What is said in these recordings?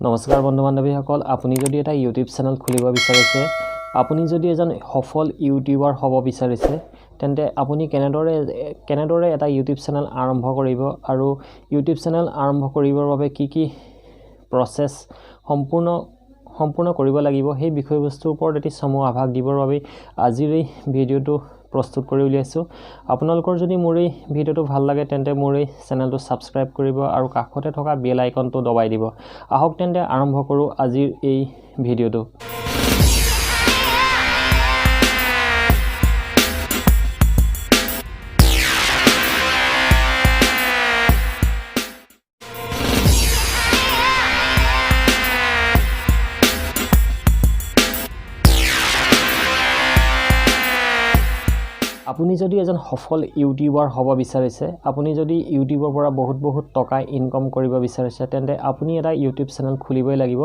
নমস্কাৰ বন্ধু বান্ধৱীসকল, আপুনি যদি এটা ইউটিউব চেনেল খুলিব বিচাৰিছে, আপুনি যদি এজন সফল ইউটিউবাৰ হ'ব বিচাৰিছে, তেন্তে আপুনি কেনেদৰে এটা ইউটিউব চেনেল আৰম্ভ কৰিব আৰু ইউটিউব চেনেল আৰম্ভ কৰিবৰ বাবে কি কি প্ৰচেছ সম্পূৰ্ণ কৰিব লাগিব, সেই বিষয়বস্তুৰ ওপৰত এটি চমু আভাস দিবৰ বাবে আজিৰ এই ভিডিঅ'টো প্ৰস্তুত কৰি উলিয়াইছোঁ। আপোনালোকৰ যদি মোৰ এই ভিডিঅ'টো ভাল লাগে তেন্তে মোৰ এই চেনেলটো ছাবস্ক্ৰাইব কৰিব আৰু কাষতে থকা বেল আইকনটো দবাই দিব। আহক তেন্তে আৰম্ভ কৰোঁ আজিৰ এই ভিডিঅ'টো। আপুনি যদি এজন সফল ইউটিউবাৰ হ'ব বিচাৰিছে, আপুনি যদি ইউটিউবৰ পৰা বহুত বহুত টকা ইনকম কৰিব বিচাৰিছে, তেন্তে আপুনি এটা ইউটিউব চেনেল খুলিবই লাগিব।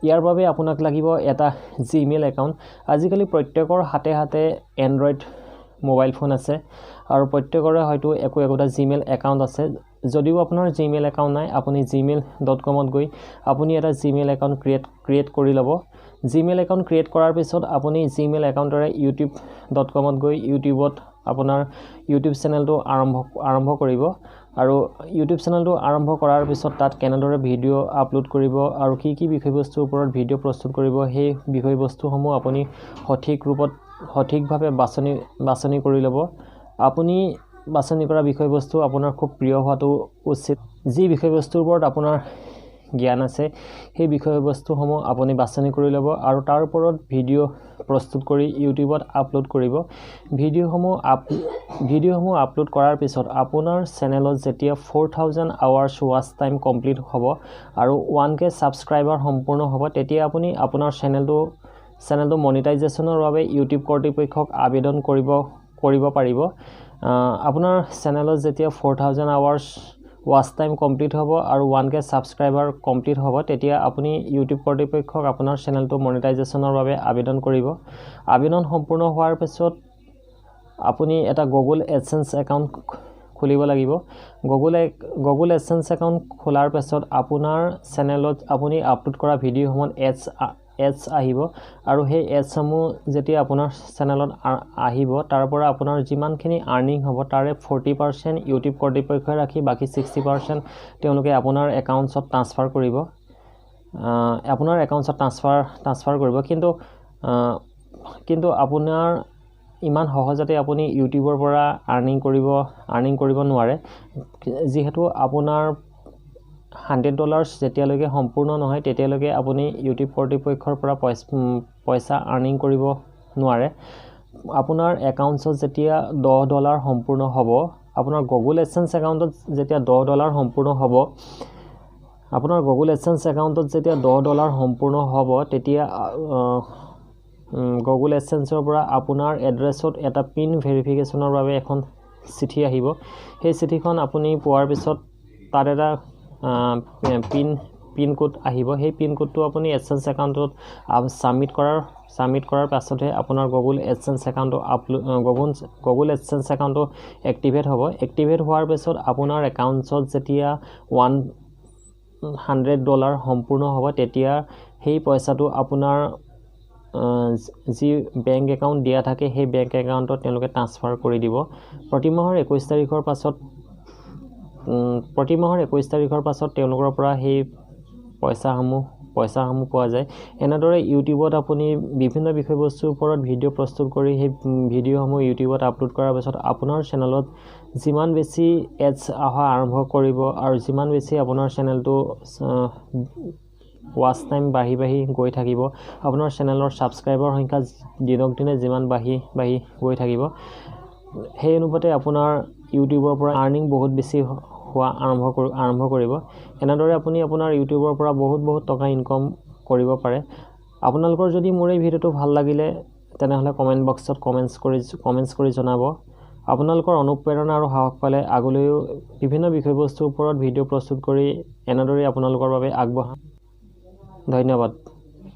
ইয়াৰ বাবে আপোনাক লাগিব এটা জিমেইল একাউণ্ট। আজিকালি প্ৰত্যেকৰ হাতে হাতে এণ্ড্ৰইড মোবাইল ফোন আছে আৰু প্ৰত্যেকৰে হয়তো একো একোটা জিমেইল একাউণ্ট আছে। যদিও আপোনাৰ জিমেইল একাউণ্ট নাই, আপুনি gmail.comত গৈ আপুনি এটা জিমেইল একাউণ্ট ক্ৰিয়েট কৰি ল'ব। জিমেইল একাউণ্ট ক্ৰিয়েট কৰাৰ পিছত আপুনি জিমেইল একাউণ্টৰে youtube.comত গৈ ইউটিউবত আপোনাৰ ইউটিউব চেনেলটো আৰম্ভ কৰিব আৰু ইউটিউব চেনেলটো আৰম্ভ কৰাৰ পিছত তাত কেনেদৰে ভিডিঅ' আপলোড কৰিব আৰু কি কি বিষয়বস্তুৰ ওপৰত ভিডিঅ' প্ৰস্তুত কৰিব, সেই বিষয়বস্তুসমূহ আপুনি সঠিক ৰূপত সঠিকভাৱে বাছনি কৰি ল'ব। আপুনি বাছনি কৰা বিষয়বস্তু আপোনাৰ খুব প্ৰিয় হোৱাটো উচিত। যি বিষয়বস্তুৰ ওপৰত আপোনাৰ জ্ঞান আছে সেই বিষয়বস্তুসমূহ আপুনি বাছনি কৰি ল'ব আৰু তাৰ ওপৰত ভিডিঅ' প্ৰস্তুত কৰি ইউটিউবত আপলোড কৰিব। ভিডিঅ'সমূহ আপলোড কৰাৰ পিছত আপোনাৰ চেনেলত যেতিয়া 4000 আৱাৰ্ছ ৱাচ টাইম কমপ্লিট হ'ব আৰু 1K subscriber সম্পূৰ্ণ হ'ব, তেতিয়া আপুনি আপোনাৰ চেনেলটো মনিটাইজেশ্যনৰ বাবে ইউটিউব কৰ্তৃপক্ষক আবেদন কৰিব পাৰিব। আপোনাৰ চেনেলত যেতিয়া 4000 আৱাৰ্ছ ৱাচ টাইম কমপ্লিট হ'ব আৰু 1K subscriber complete হ'ব, তেতিয়া আপুনি ইউটিউব কৰ্তৃপক্ষক আপোনাৰ চেনেলটো মনিটাইজেশ্যনৰ বাবে আবেদন কৰিব। আবেদন সম্পূৰ্ণ হোৱাৰ পিছত আপুনি এটা গুগল এডচেন্স একাউণ্ট খুলিব লাগিব। গুগল এডচেন্স একাউণ্ট খোলাৰ পিছত আপোনাৰ চেনেলত আপুনি আপলোড কৰা ভিডিঅ'সমূহত এডছ আহিব আৰু সেই এডছসমূহ যেতিয়া আপোনাৰ চেনেলত আহিব, তাৰ পৰা আপোনাৰ যিমানখিনি আৰ্নিং হ'ব তাৰে 40% ইউটিউব কৰ্তৃপক্ষই ৰাখি বাকী 60% তেওঁলোকে আপোনাৰ একাউণ্টছত ট্ৰান্সফাৰ কৰিব। আপোনাৰ একাউণ্টছত ট্ৰান্সফাৰ কৰিব। কিন্তু আপোনাৰ ইমান সহজতে আপুনি ইউটিউবৰ পৰা আৰ্নিং কৰিব নোৱাৰে, যিহেতু আপোনাৰ $100 যেতিয়ালৈকে সম্পূৰ্ণ নহয় তেতিয়ালৈকে আপুনি ইউটিউব কৰ্তৃপক্ষৰ পৰা পইচা আৰ্নিং কৰিব নোৱাৰে। আপোনাৰ একাউণ্টছত যেতিয়া $10 সম্পূৰ্ণ হ'ব, আপোনাৰ গুগল এডচেন্স একাউণ্টত যেতিয়া $10 সম্পূৰ্ণ হ'ব, আপোনাৰ গুগল এডচেন্স একাউণ্টত যেতিয়া $10 সম্পূৰ্ণ হ'ব, তেতিয়া গুগল এডচেন্সৰ পৰা আপোনাৰ এড্ৰেছত এটা পিন ভেৰিফিকেশ্যনৰ বাবে এখন চিঠি আহিব। সেই চিঠিখন আপুনি পোৱাৰ পিছত তাত এটা পিন কোড আহিব। সেই পিন কোডটো আপুনি এডচেন্স একাউণ্টত ছাবমিট কৰাৰ পাছতহে আপোনাৰ গুগল এডচেন্স একাউণ্টটো গুগল এডচেন্স একাউণ্টটো এক্টিভেট হ'ব। এক্টিভেট হোৱাৰ পিছত আপোনাৰ একাউণ্টছত যেতিয়া $100 সম্পূৰ্ণ হ'ব, তেতিয়া সেই পইচাটো আপোনাৰ যি বেংক একাউণ্ট দিয়া থাকে সেই বেংক একাউণ্টত তেওঁলোকে ট্ৰান্সফাৰ কৰি দিব। প্ৰতিমাহৰ 21 তাৰিখৰ পাছত প্ৰতিমাহৰ 21 তাৰিখৰ পাছত তেওঁলোকৰ পৰা সেই পইচাসমূহ পোৱা যায়। এনেদৰে ইউটিউবত আপুনি বিভিন্ন বিষয়বস্তুৰ ওপৰত ভিডিঅ' প্ৰস্তুত কৰি সেই ভিডিঅ'সমূহ ইউটিউবত আপলোড কৰাৰ পিছত আপোনাৰ চেনেলত যিমান বেছি এডছ অহা আৰম্ভ কৰিব আৰু যিমান বেছি আপোনাৰ চেনেলটো ৱাচ টাইম বাঢ়ি বাঢ়ি গৈ থাকিব, আপোনাৰ চেনেলৰ ছাবস্ক্ৰাইবাৰ সংখ্যা দিনক দিনে যিমান বাঢ়ি বাঢ়ি গৈ থাকিব, সেই অনুপাতে আপোনাৰ ইউটিউবৰ পৰা আৰ্নিং বহুত বেছি হোৱা আৰম্ভ কৰিব। এনেদৰে আপুনি আপোনাৰ ইউটিউবৰ পৰা বহুত বহুত টকা ইনকম কৰিব পাৰে। আপোনালোকৰ যদি মোৰ এই ভিডিঅ'টো ভাল লাগিলে তেনেহ'লে কমেণ্ট বক্সত কমেণ্টছ কৰি জনাব। আপোনালোকৰ অনুপ্ৰেৰণা আৰু সাহস পালে আগলৈও বিভিন্ন বিষয়বস্তুৰ ওপৰত ভিডিঅ' প্ৰস্তুত কৰি এনেদৰেই আপোনালোকৰ বাবে আগবঢ়াম। ধন্যবাদ।